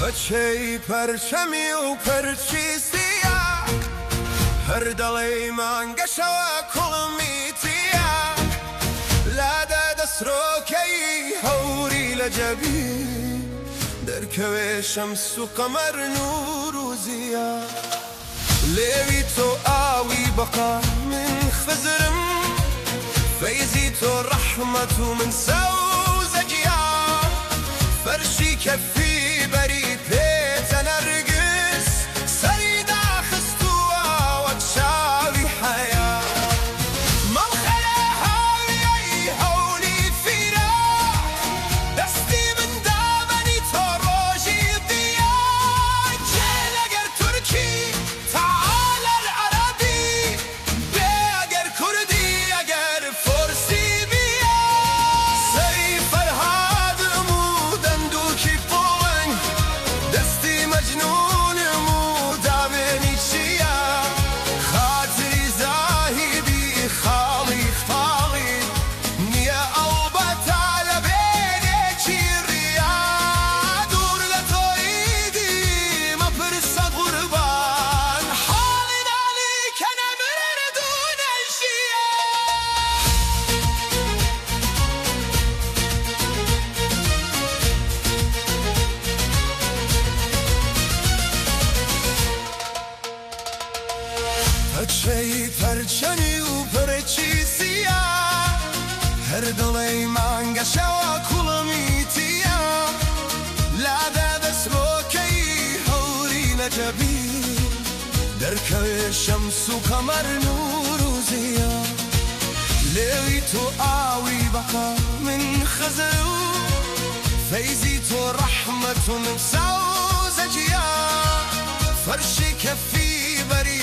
پەچەی پەرچەمی و پەرچی سیا، هەر دەڵێی مانگەشەوە کوڵمی تیا. لادە دەسرۆکەی هەوری لە جەبی، دەرکەوێ شەمس و قەمەر نوور و زیا. لێوی تۆ ئاوی بەقا من خزرم، فەیزی تۆ ڕەحمەت و من سەوزە گیا. فەرشی کەفی بەری پێتە نەرگس، سەری داخستووە وەک چاوی حەیا. مەڵخەرە هاویەی هەولی فیراق، دەستی من دابەنی تۆ ڕۆژی دیا. جێ لەگەر تورکی تەعال ئەرعەرەبی، بێ ئەگەر کوردی ئەگەر فورسی بیا. سەری فەرهادم و دەندووکی پڵنگ، دەستی مەجنوونم و دامێنی چیا. خاتری زاهیدی خاڵی خاڵی نییە، ئەڵبەتە لە بێنێکی ڕیا. دوور لە تۆ ئیدی مەپرسە قوربان، حاڵی نالی کە نەمرد و نەژیا. پەچەی پەرچەمی و پرچی سیا، هەر دڵەی مانگەشەوە کوڵمی تیا. لادە دەسرۆکەی هەوری لە جەبی، دەرکەوێ شەمس و قەمەر نوور و زیا. لێوی تۆ ئاوی بەقا من خزر و فەیزی تۆ ڕەحمەت و من سەوزە گیا. فەرشی کەفی بەری